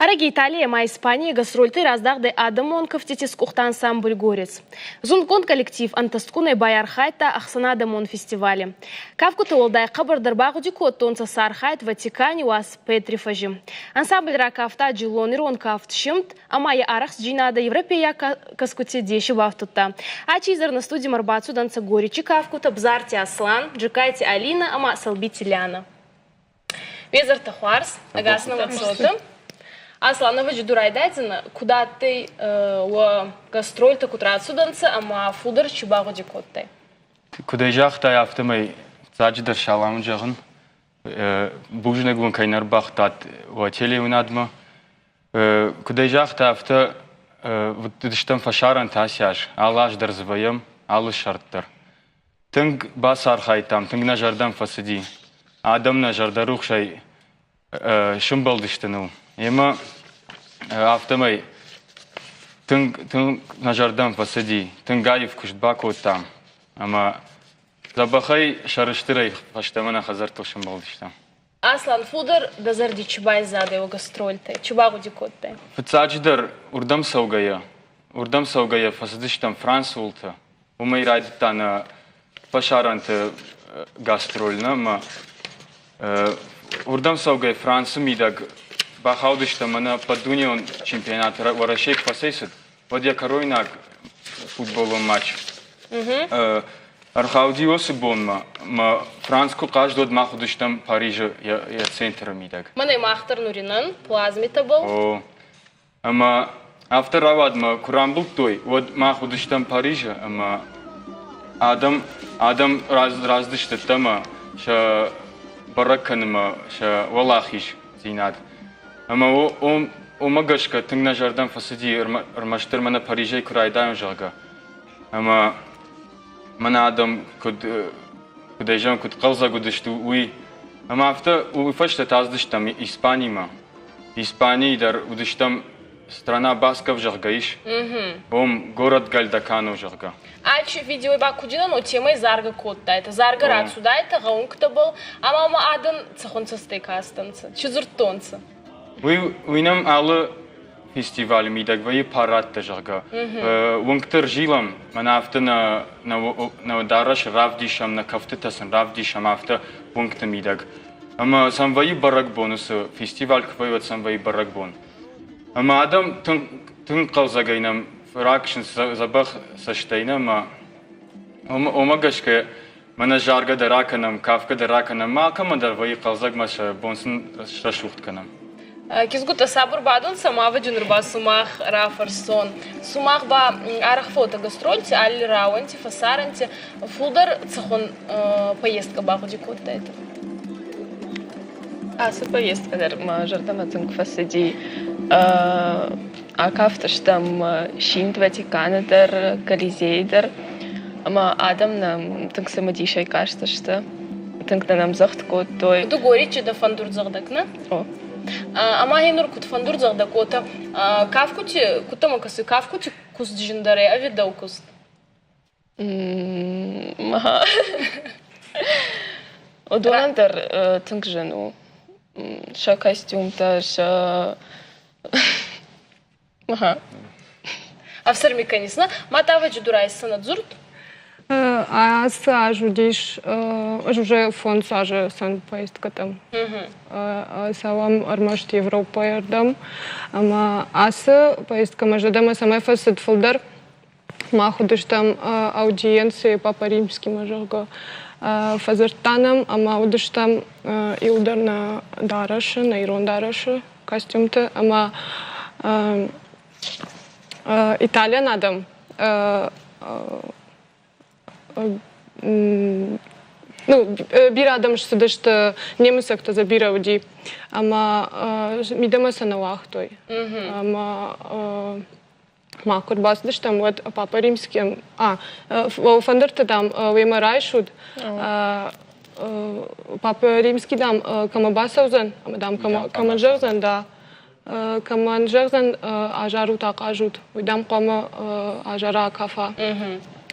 Ӕрӕги Италийӕ ӕма Испанийӕй гастрольти раздагъдӕй адӕмон кӕфтити скъухта ансамбль «Горец». Зундгонд коллектив ӕнтӕстгунӕй байархайдта ӕхсӕнадӕмон фестивали. Кафгутӕ уӕлдай хъӕбӕрдӕр багъуди кодтонцӕ сӕ архайд Ватикани уац Петри фӕзи. Ансамбль ракафта джилон ирон кафт «Симд» ӕма е арӕхстдзийнадӕ европейаг кӕсгути деси бафтудта. Ачи изӕр нӕ студимӕ ӕрбацудӕнцӕ Горечи кафгутӕ Бзарти Аслан, Джикайти Алинӕ ӕма Сӕлбити Лианӕ. Везӕртӕ хуарз, ӕгас нӕмӕ цотӕ. Аслановы ду райдайдзӕнӕ, куд адтӕй уӕ гастрольтӕ куд рацудӕнцӕ ӕма фулдӕр чи багъуди кодтай? Куд ӕй загътай, афтӕмӕй фыццаджыдӕр салам зӕгъын. Бузныг уын кӕй нӕ ӕрбахуыдтат уӕ телеуынадмӕ. Куыд ӕй загъта, афтӕ уыдыстӕм фӕсарӕнты ацы аз, алы аз дӕр дзы вӕййӕм, алы сӕрд дӕр. Тынг бацархайдтам, тынг нӕ зӕрдӕм фӕцыди. Адӕм нӕ зӕрдӕрухсӕй сымбӕлдысты ныл. Емӕ афтӕмӕй тынг, тынг нӕ зӕрдӕм фӕцыди, тынг аив куыст бакодтам ӕмӕ дзӕбӕхӕй, сӕрыстырӕй фӕстӕмӕ нӕ хӕдзӕрттыл сымбӕлдыстӕм. Аслан, фулдӕр дӕ зӕрди чи байзадӕй уӕ гастрольтӕй, чи багъуди кодтай? Фыццаджыдӕр уырдӕм цӕугӕйӕ, уырдӕм цӕугӕйӕ фӕцыдыстӕм Францы уылты. Уымӕй райдыдта нӕ фӕсарӕнты гастроль нӕ ӕмӕ уырдӕм цӕугӕйӕ Францы мидӕг бахаудыстӕм ӕмӕ нӕ ӕппӕтдунеон чемпионат Уӕрӕсейы куы фӕцӕйцыд, уӕд йӕ кӕройнаг футболон матч ӕрхауди уыцы бонмӕ мӕ Франц куы хъазыд, уӕд мах уыдыстӕм Парижы йӕ центры мидӕг. Мӕнӕ мах дӕр нуринӕн плазмитӕбӕл. О, ӕмӕ афтӕ рауад мӕ куы рамбылдтой, уӕд мах уыдыстӕм Парижы ӕмӕ адӕм адӕм раздысты ӕмӕ сӕ бӕрӕг кӕнынмӕ сӕ уӕлахиздзинад. Ӕмӕ уымӕ гӕсгӕ тынг нӕ зӕрдӕм фӕцыди ӕрмӕстдӕр мӕнӕ Парижӕй куы райдайон, зӕгъгӕ. Ӕмӕ мӕнӕ адӕм куыд куыдӕй зӕгъын, куыд хъӕлдзӕг уыдысты, уый. Ӕмӕ афтӕ уый фӕстӕ та ацыдыстӕм Испанимӕ. Испанийы дӕр уыдыстӕм страна Басков, зӕгъгӕ, ис. Уым город Гальдакано, зӕгъгӕ. Ачи видеой ба куд но темӕй заргӕ кодтайтӕ, заргӕ рацудайтӕ гъӕунгтӕбӕл ӕма ма адӕн цӕхуӕн цӕстӕй кастӕнцӕ, чи дзурдтонцӕ? Уый, уый нӕм алы фестивалы мидӕг вӕййы парадтӕ, зӕгъгӕ. Уынгты ӕрзилӕм, мӕнӕ афтӕ нӕ, нӕ, нӕ дарӕс равдисӕм, нӕ кӕфтытӕ сын равдисӕм афтӕ уынгты мидӕг. Ӕмӕ сӕм вӕййы бӕрӕгбон, уыцы фестиваль куы вӕййы, уӕд сӕм вӕййы бӕрӕгбон. Ӕмӕ адӕм тынг, тынг хъӕлдзӕгӕй нӕм ракӕсынц дзӕбӕх цӕстӕй нӕ ӕмӕ уымӕ гӕсгӕ мӕнӕ заргӕ дӕр акӕнӕм, кафгӕ дӕр акӕнӕм, ма алкӕмӕн дӕр вӕййы хъӕлдзӕгмӕ сӕ бон сын срӕсугъд кӕнӕм. Кизгутӕ сабур бадунцӕ, ма ӕвӕджи нур ба сумах рафӕрсон. Сумах ба арӕх фото гастрольти, алли рауӕнти, фӕсарӕнти фулдӕр цӕхуӕн поездкӕ багъуди кодтайтӕ? Ацы поездкӕ дӕр мӕ зӕрдӕмӕ тынг фӕцыди. Акафтыстӕм Синт Ватиканы дӕр, Колизейы дӕр. Ӕмӕ адӕм нӕм тынг цымыдисӕй кастысты. Тынг нӕ ӕмдзӕгъд кодтой. Ду горечи дӕ фӕндурдзӕгъдӕг, нӕ? О. Ӕма гьенур куд фӕндурдзӕгъдӕг, уотӕ кафгути, куд дӕмӕ кӕсуй, кафгути куст зиндӕр ӕй ӕви дӕу куст? Уыдонӕн дӕр тынг зын у. Сӕ костюмтӕ, сӕ Ӕфсӕрми кӕнис, нӕ? Ма тавӕджы дурӕй цы нӕ дзурд? Ацы аз уыдис, ӕз уже фондз азы сӕн поездкӕтӕм. Цӕуӕм ӕрмӕст Европӕйы ӕрдӕм. Ӕмӕ ацы поездкӕмӕ зӕрдӕмӕ цӕмӕй фӕцыд фылдӕр, Мах уыдыстӕм аудиенцийы Папа Римскимӕ, зӕгъгӕ, фӕдзырдта нӕм ӕмӕ уыдыстӕм иуылдӕр нӕ дарӕсы, нӕ ирон дарӕсы костюмты ӕмӕ италиан адӕм ну, бирӕ адӕм ссыдысты, немыцӕгтӕ дзы бирӕ уыди ӕмӕ мидӕмӕ сӕ нӕ уагътой. Ӕмӕ Мах куы ӕрбацыдыстӕм, уӕд Папа Римский, фӕндырты, дам, уемӕ райсут. Папа Римский, дам, кӕмӕ бацӕудзӕн, ӕмӕ, дам, кӕмӕн зӕгъдзӕн, да, кӕмӕн зӕгъдзӕн, азарут, ахъазут, уый, дам, хъуамӕ азара, акафа.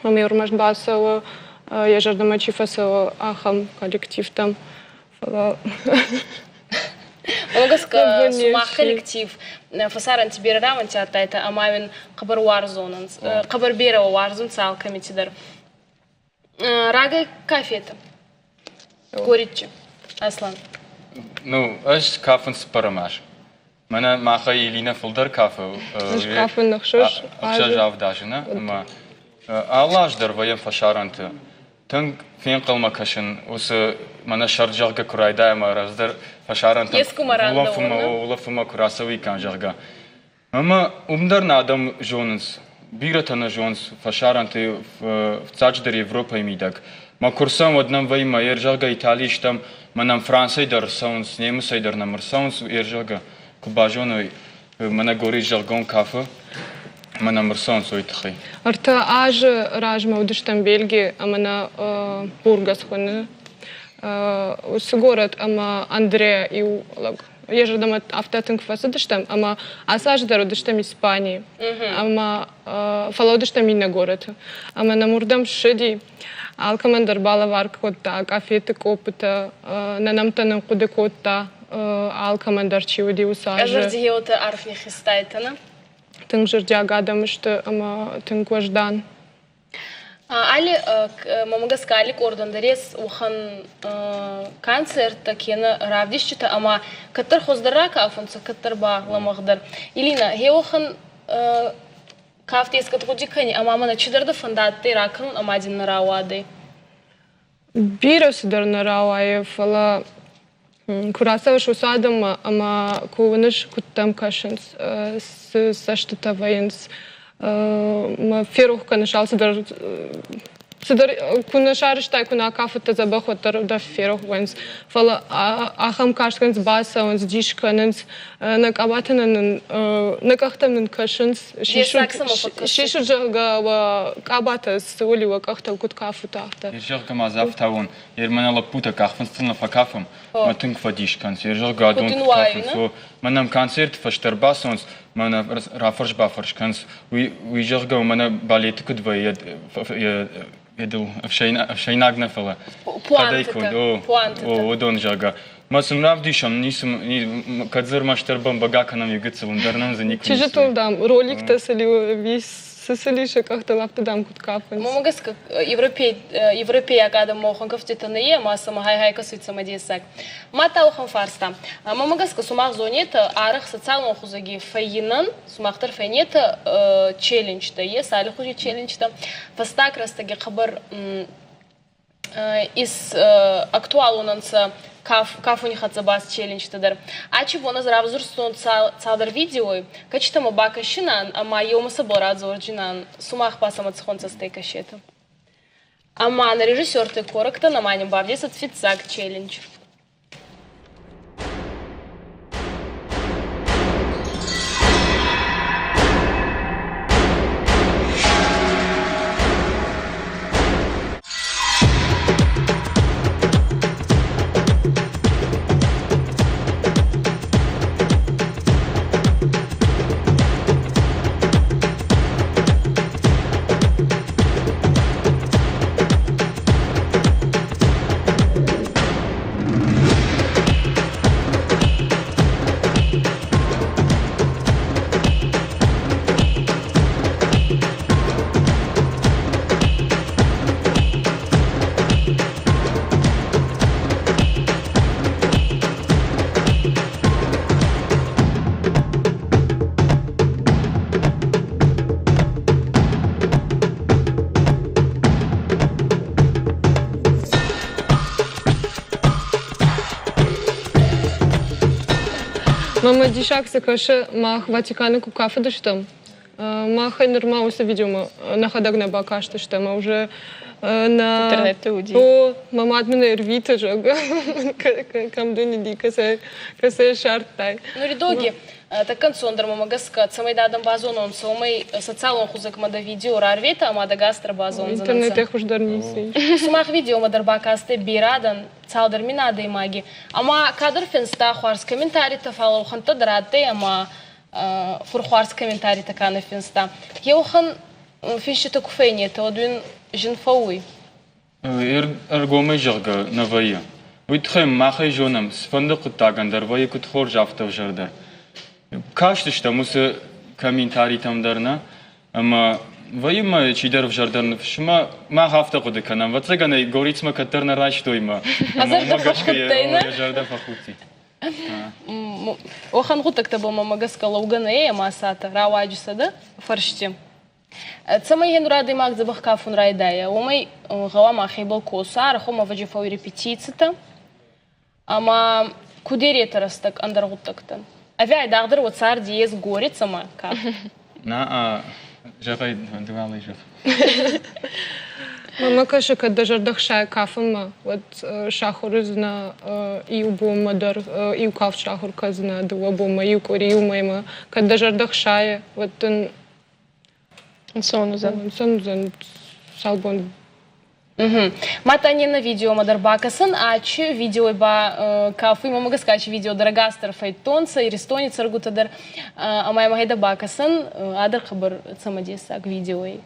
Ӕмӕ ӕрмӕст бацӕуы, йӕ зӕрдӕмӕ чи фӕцӕуы, ахӕм коллективтӕм. Фӕлӕ Уымӕ гӕсгӕ сумах коллектив фӕсарӕнти берӕ рауӕнти адтайтӕ ӕма уин хъӕбӕр уарзонӕнц, хъӕбӕр берӕ уарзунцӕ алкӕмити дӕр. Рагӕй кафетӕ. Гореччи. Аслан. Ну, ӕз кафын цыппӕрӕм аз. Мӕнӕ махӕй Елинӕ фылдӕр кафы. Ӕз кафын ӕхсӕз 6-7 азы, нӕ? Ӕмӕ алы аз дӕр вӕййӕм фӕсарӕнты. Тынг фенхъӕлмӕ кӕсын уыцы мӕнӕ сӕрд, зӕгъгӕ, куы райдайа ӕмӕ раздӕр фӕсарӕнтӕм улӕфынмӕ куы рацӕуиккам, зӕгъгӕ. Ӕмӕ уым дӕр нӕ адӕм зонынц, бирӕтӕ нӕ зонынц фӕсарӕнты, фыццаджыдӕр Европӕйы мидӕг. Мӕ куы рцӕуӕм, уӕд нӕм вӕййы, мӕ зӕгъгӕ, Италийы стӕм, мӕ нӕм Францӕй дӕр ӕрцӕуынц, немыцӕй дӕр нӕм ӕрцӕуынц, зӕгъгӕ, куы базоной, мӕнӕ Горис зӕгъгӕ кафы, мӕ нӕм ӕрцӕуынц уый тыххӕй. 3 азы размӕ уыдыстӕм Бельгийы ӕмӕ нӕ Бургас хуыны уыцы горӕт ӕмӕ Андреа иу лӕг йӕ зӕрдӕмӕ афтӕ тынг фӕцыдыстӕм, ӕмӕ ацы аз дӕр уыдыстӕм Испанийы. Ӕмӕ фӕлӕ уыдыстӕм иннӕ горӕты. Ӕмӕ нӕм уырдӕм ссыди. Алкӕмӕн дӕр балӕвар кодта къафеты къоппытӕ, нӕ нӕмттӕ нын хъуыды кодта, алкӕмӕн дӕр чи уыди, уыцы азы. Ӕзӕрдиеуты арф ниххизтайтӕ, нӕ? Тынг зӕрдиаг адӕм сты ӕмӕ тынг уӕздан. Али мӕмӕ гӕсгӕ али къордӕн дӕр ес уӕхӕн концерттӕ кенӕ равдисджытӕ ӕма кӕддӕр хуӕздӕр ракафунцӕ, кӕддӕр ба лӕмӕгъдӕр. Илина, гье уӕхӕн кафт ескӕд гъуди кӕни ӕма мӕнӕ чидӕр дӕ фӕндадтӕй ракӕнун ӕма дин нӕ рауадӕй? Бирӕ цыдӕр нӕ рауайы, фӕлӕ куы рацӕуыс уыцы адӕммӕ ӕмӕ куы уыныс, куыд дӕм кӕсынц, цы цӕстытӕ вӕййынц, мӕ ферох кӕныс алцыдӕр, цыдӕр куы нӕ сарӕзтай, куы нӕ акафыдтӕ дзӕбӕх, уӕддӕр дӕ ферох вӕййынц. Фӕлӕ ахӕм каст кӕнынц, бацӕуынц, дис кӕнынц, нӕ къабатӕ нын, нӕ къӕхтӕм нын кӕсынц, сисут, зӕгъгӕ, уӕ къабатӕ цы уыли уӕ къӕхтыл, куыд кафут, афтӕ. Зӕгъгӕ ма дзы афтауон, Ермӕнӕ лӕппутӕ къахфындзтыл нӕ фӕкафӕм, мӕ тынг фӕдис кӕнынц. Зӕгъгӕ, адон куыд кафынц, мӕнӕ концерты фӕстӕ ӕрбацӕуынц, мӕнӕ рафӕрс-бафӕрс кӕнынц. Уый, зӕгъгӕ, мӕнӕ балеты куыд вӕййы, йедыл ӕфсӕйнаг нӕ, фӕлӕ хъӕдӕй конд, о, уыдон, зӕгъгӕ. Мӕ сын равдисӕм, ницы, кӕд дзы ӕрмӕстдӕр бӕмбӕг акӕнӕм иу гыццыл, ӕндӕр нӕм дзы никуы Чызджытыл, дам, роликтӕ цы сыл ис, къӕхтыл, афтӕ, дам, куыд кафынц. Мӕмӕ гӕсгӕ, европейаг адӕммӕ уӕхӕн кӕфтитӕ нӕййе ӕма сӕмӕ хай-хай кӕсуй цӕмӕдессаг. Мадта уӕхӕн фарста. Мӕмӕ гӕсгӕ, сумах зонетӕ, арӕх социалон хузӕги фӕййинӕн, сумах дӕр фӕйнетӕ челленджтӕ, ес аллихузи челленджтӕ. Фӕстаг рӕстӕги хъӕбӕр ис актуалон ӕнцӕ кафуни хӕццӕ баст челленджтӕ дӕр. Ачи бон ӕз равзурстон цалдӕр видеой, кӕцитӕмӕ бакӕсинан ӕма еумӕ сӕбӕл радзордзинан, сумах ба сӕмӕ цӕхуӕн цӕстӕй кӕсетӕ. Ӕма нӕ режиссертӕ корӕгтӕн ӕма нин бавдесӕд фиццаг челлендж. Мӕнмӕ диссаг цы кӕсы, мах Ватиканы куы кафыдыстӕм, махӕй нырма уыцы видеомӕ нӕхӕдӕг нӕ бакастыстӕм, а уже нӕ Интернеты уыди. О, мӕ мад мын ӕрвиты, зӕгъгӕ, кӕм дын уыди, кӕцӕй ссардтай. Нуридоги, Тӕккӕ ӕнцондӕр мӕмӕ гӕсгӕ, цӕмӕй дӕ адӕм базононцӕ, уомӕй социалон хузӕгмӕ дӕ видео рарветӕ ӕма дӕ гастро базондзӕнӕнцӕ. Интернетӕй хуыздӕр ницы ис. Сумах видеомӕ дӕр бакастӕй берӕ адӕн, цалдӕр мин адӕймаги. Ӕма кадӕр финста хуарз комментаритӕ, фал уӕхӕнттӕ дӕр адтӕй ӕма фурхуарз комментаритӕ ка нӕ финста. Еуӕхӕн финститӕ ку фӕйнетӕ, уӕд уин зин фӕууй. Ӕргомӕй зӕгъгӕ, нӕ вӕййы. Уый тыххӕй махӕй зонӕм, цыфӕнды хъуыддагӕн дӕр вӕййы куыд хорз, афтӕ ӕвзӕр дӕр. Кастыстӕм уыцы комментаритӕм дӕр нӕ, ӕмӕ вӕййы мӕ чидӕр ӕвзӕрдӕр ныфс мӕ мах афтӕ хъуыды кӕнӕм. Ӕвӕццӕгӕн ӕй Горицмӕ кӕддӕр нӕ райстой мӕ ӕмӕ уымӕ гӕсгӕ йӕ зӕрдӕ фӕхудти. Уӕхӕн гъуддӕгтӕбӕл мӕмӕ гӕсгӕ лӕугӕ нӕй ӕма сӕтӕ рауаджы сӕдӕ фӕрсти. Цӕмӕй хенур адӕймаг дзӕбӕх кафун райдайа, уомӕй гъӕуама ӕхебӕл коса, арӕхом ӕвӕджи фӕууй репетицитӕ ӕма куд еретӕ рӕстӕг ӕндӕр гъуддӕгтӕн. Ӕви айдагъдӕр уӕ царди ес горец ӕма кафт? На, зӕгъай, дывӕлӕй зӕгъ. Мӕнмӕ кӕсы, кӕд дӕ зӕрдӕ хсайы кафынмӕ, уӕд сахуыр уыдзынӕ иу бонмӕ дӕр, иу кафт сахуыр кӕндзынӕ дыууӕ бонмӕ, иу къуыри, иу мӕймӕ. Кӕд дӕ зӕрдӕ хсайы, уӕд дын Ӕнцон уыдзӕн. Ӕнцон уыдзӕн цал бон. Мадта не на видеомӕ дӕр бакӕсӕн, ачи видеой ба кафуй мӕмӕ гӕсгӕ ачи видео дӕр ӕгасдӕр фӕйдтонцӕ, Иристони цӕргутӕ дӕр ӕма имӕ гьӕйдӕ бакӕсӕн ӕдӕр хъӕбӕр цӕмӕдессаг видеой.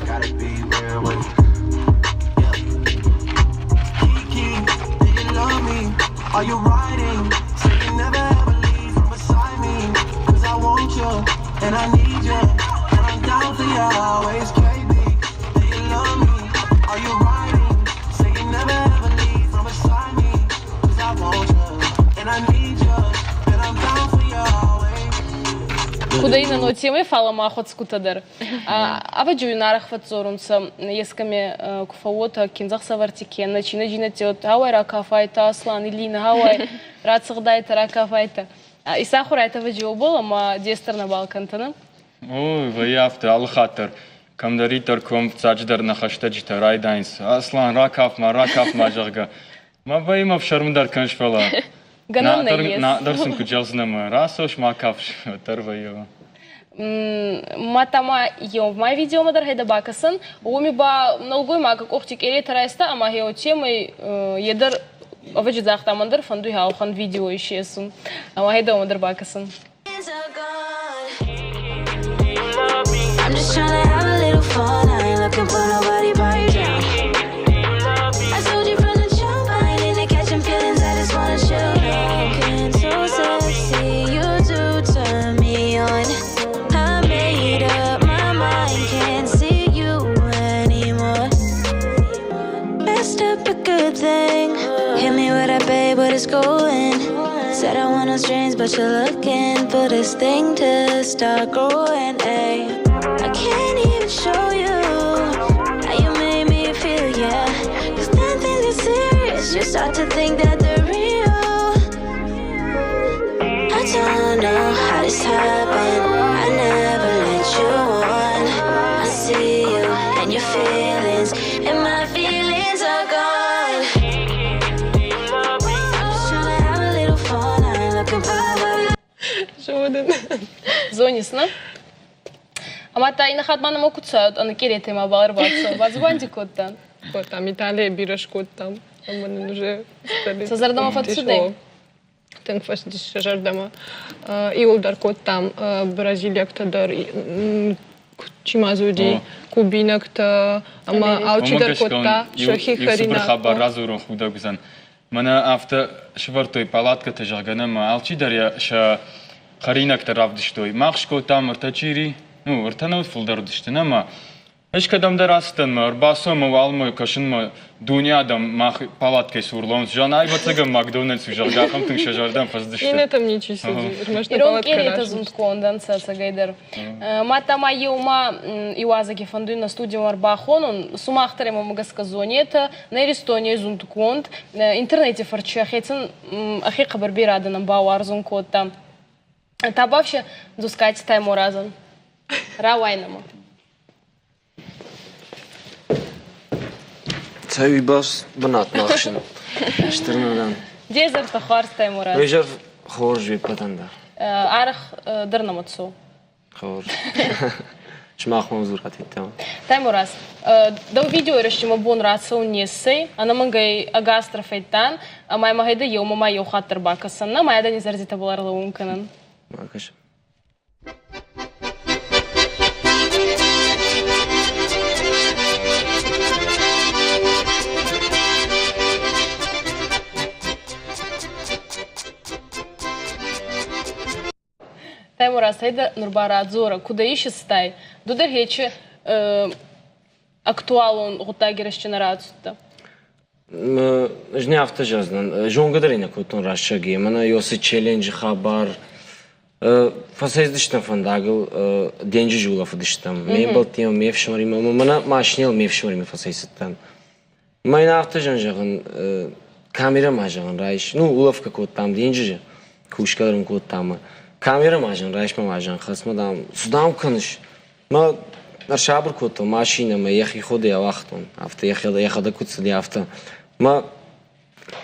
Gotta be real with you. Kiki, do you love me? Are you riding? Say you never ever leave from beside me. 'Cause I want you and I need you. And I'm down for you always, KB. Do you love me? Are you riding? Say you never ever leave from beside me. 'Cause I want you and I need you. And I'm down for you always. Кудӕй нӕ нотемӕй фалӕмӕ хуӕцгутӕ дӕр. Ӕвӕджи уин арӕх фӕдздзорунцӕ, ескӕми ку фӕууотӕ киндзӕхсӕвӕрти кенӕ чинӕджийнӕдти гьӕуай ракафайтӕ, Аслан, Илина, гьӕуай рацӕгъдайтӕ, ракафайтӕ. Исахур айтӕ ӕвӕджи уобӕл ӕма дес дӕр нӕбал кӕнтӕнӕ. Ой, вӕййы афтӕ алы хатт дӕр. Кӕмдӕриддӕр куы ӕмфыццаджыдӕр нӕ хӕстӕджытӕ райдайынц, Аслан, ракаф-ма, ракаф-ма, зӕгъгӕ. Мӕ вӕййы мӕ ӕфсӕрмы дӕр кӕныс, фӕлӕ Гӕнӕн нӕййес. Нӕдӕр сын куыд зӕгъдзынӕ ӕмӕ рацӕуыс ма кафыс, уӕддӕр вӕййы. Мадта ма еумӕ видеомӕ дӕр гьӕйдӕ бакӕсӕн. Уоми ба нӕлгоймаг къохти къеретӕ райста ӕма гье уотемӕй е дӕр ӕвӕджи загъта, мӕн дӕр фӕндуй ауӕхӕн видео исесун. Ӕма гьӕйдӕ уомӕ дӕр бакӕсӕн. I'm just tryna have a little fun. I ain't looking for nobody but you. I told you from the jump, I ain't into catching feelings. I just wanna chill. Looking so sexy, you do turn me on. I made up my mind, can't see you anymore. Messed up a good thing. Hit me with that, babe, but it's going. Said I want no strings, but you're looking for this thing to start growing. Ayy, I can't even show you how you made me feel, yeah. 'Cause then things get serious, you start to think that they're real. I don't know how this happened. I never let you on. I see you and your feelings, and my feelings are gone. I'm just tryna have a little fun. I ain't looking for nobody. Зонын. Зонис, нӕ? Ӕма та иннӕ хатт ма нӕмӕ куд цӕуӕд, ӕнӕ къеретӕй мабал ӕрбацӕуӕ. Бадзубанди кодтан. Кодтам, Италийӕ бирӕ скодтам. Ӕмӕ нын уже Сӕ зӕрдӕмӕ фӕццудӕй? Тынг фӕцыдис сӕ зӕрдӕмӕ. Иуылдӕр кодтам бразилиӕгтӕ дӕр, чи ма дзы уыди, кубинӕгтӕ ӕмӕ алчидӕр кодта сӕхи Иу цыбыр хабар радзурон худӕг уыдзӕн. Мӕнӕ афтӕ сӕвӕрдтой палаткӕтӕ, зӕгъгӕ, ӕмӕ алчидӕр йӕ сӕ хӕринӕгтӕ равдыстой. Мах скодтам ӕртӕ чъири, ну, ӕртӕ нӕ фылдӕр уыдысты, ӕмӕ ӕз кӕдӕмдӕр ацыдтӕн мӕ ӕрбацӕуӕн мӕ уалынмӕ кӕсынмӕ дуне адӕм мах палаткӕй цур лӕууынц. Зӕгъын, ӕвӕццӕгӕн Макдональдс у, зӕгъгӕ, ахӕм тынг сӕ зӕрдӕм фӕцыдысты. Иннӕтӕм ничи цыди, ӕрмӕст Ирон палаткӕ къеретӕ рацыд. зундгонд ӕнцӕ ӕцӕгӕйдӕр. Мадта ма еума иуазӕги фӕндуй нӕ студиомӕ ӕрбахонун. Сумах дӕр имӕ гӕсгӕ зонетӕ, нӕ Иристони зундгонд интернети фӕрчи ӕхецӕн ӕхе хъӕбӕр берӕ адӕнӕн бауарзун кодта. Табавше Дускати Таймуразӕн. Рауай нӕмӕ. Цӕй уыйбӕрц бынат ма ахсын. Стыр нӕ дӕн. Де зӕрдӕ хуарз, Таймураз. Уый зӕр хорз уе ппӕтӕн дӕр. Арӕх дӕр нӕмӕ цу. Хорз. Сымахмӕ дзурат йеддӕмӕ. Таймураз, дӕу видеоерысимӕ бон рацӕун не ссӕй, ӕнӕмӕнгӕй ӕгас дӕр федтан, ӕма имӕ гьӕйдӕ еумӕ ма еу хатт дӕр бакӕсӕн, нӕ ма адӕни зӕрдитӕбӕл ӕрлӕуун кӕнӕн. Бакӕс. Таймуразӕй дӕр нур ба радзорӕ, куд ӕй исистай? Ду дӕр хечи актуалон гъуддаги рӕстӕг нӕ рацудтӕ? Ӕз не афтӕ зӕгъдзынӕн. Зонгӕ дӕр ӕй нӕ кодтон рӕстӕги. Мӕнӕ ёсы челленджы хабар фӕцӕйцыдыстӕм фӕндагыл, денджызы улӕфыдыстӕм. Ме мбӕлттимӕ, ме фсымӕримӕ, мӕнӕ машинӕйыл ме фсымӕримӕ фӕцӕйцыдтӕн. Мӕн афтӕ зын зӕгъын, камерӕ ма зӕгъын райс. Ну, улӕфгӕ кодтам денджызы, кусгӕ дӕр ын кодтам. Камерӕ ма зӕгъын райс, ма зӕгъын, хӕц ма дам, цы дам кӕныс? Мӕ ӕрсабыр кодтон машинӕмӕ, йӕхи ходӕй ауагътон, афтӕ йӕхӕдӕг куыд цыди, афтӕ. Мӕ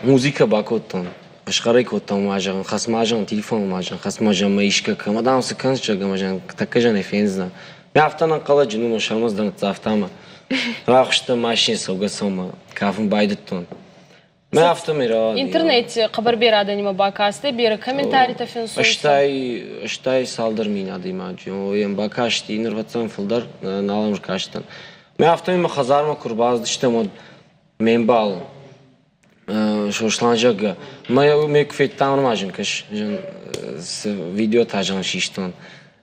музыкӕ бакодтон, схъӕрӕй кодтон ма зӕгъын, хӕц ма зӕгъын, телефоныл ма зӕгъын, хӕц ма зӕгъын, мӕ искӕ кӕм, дам, цы кӕныс, зӕгъгӕ, ма зӕгъын, тӕккӕ зӕгъын фендзынӕ. Мӕ афтӕ ӕнӕнхъӕлӕджы ну мӕ сӕрмӕ дӕр ныццавта ӕмӕ рахуыстӕн машинӕ цӕугӕ-цӕугӕ кафын байдыдтон. Мӕ афтӕмӕй рауади. Интернете хъӕбӕр берӕ адӕнимӕ бакастӕй, берӕ комментаритӕ финсунцӕ. Ӕстай, цалдӕр мин адӕймаджы. Йӕм бакасти, нырвӕццӕн фылдӕр, нал ӕм ркастӕн. Мӕ афтӕмӕй мӕ хӕдзармӕ куы рбацыдыстӕм, уӕд ме мбал Сослан, зӕгъгӕ, мӕ ме куы федтам ма зын кӕс, зын цы видеотӕ зын систон.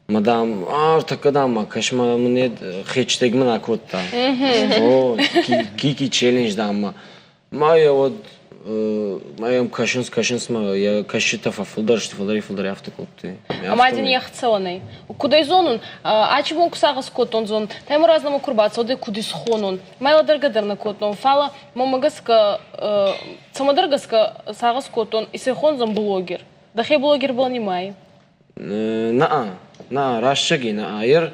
Мадам, ӕртӕккӕ дам ма кӕс, ма мын хештег мын акодта. О, кики челлендж дам ма. Ма йӕ уӕд ма йӕм кӕсынц, кӕсынц ма йӕ кӕсджытӕ фӕфылдӕр сты, фылдӕрӕй-фылдӕр афтӕ кодтой. Ӕма дин ехцӕуӕнӕй. Куд ӕй зонун, ачи бон ку сагъӕс кодтон зон, Таймураз нӕмӕ ку рбацудӕй, куд исхонун. Мӕ лӕдӕргӕ дӕр нӕ кодтон, фалӕ мӕмӕ гӕсгӕ, цӕмӕдӕр гӕсгӕ сагъӕс кодтон, исӕхондзӕн блогер. Дӕхе блогербӕл нимайи? Наа, наа, рӕстӕги наа. Ер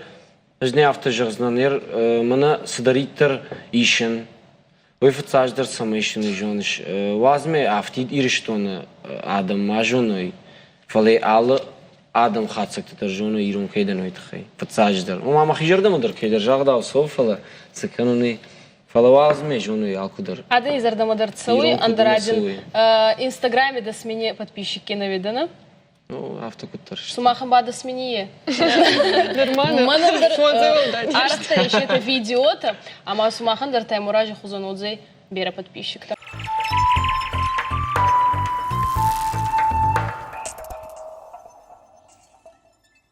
ӕз не афтӕ зӕгъдзынӕн, ер мӕнӕ цыдӕриддӕр исын, уый фыццаджыдӕр цӕмӕй исын, уый зоныс. Уадз мӕ афтид Ирыстоны адӕм ма зоной, фӕлӕ алы адӕм хатдзӕгтӕ дӕр зоной ирон кӕй дӕн, уый тыххӕй. Фыццаджыдӕр. Ома мӕхи зӕрдӕмӕ дӕр кӕйдӕр загъдау цӕуы, фӕлӕ цы кӕнын, уый. Фӕлӕ уалдзмӕ зоной алкуыдӕр. Адӕни зӕрдӕмӕ дӕр цӕуй, ӕндӕр адӕн Инстаграме дӕс мини подписчики наведено. Ну, афтӕ куыддӕр. Сумахӕн ба дӕс мини Нормально. Мӕнӕн дӕр арӕхтӕ исетӕ видеотӕ, ӕма сумахӕн дӕр Таймурази хузӕн уодзӕй берӕ подписчиктӕ.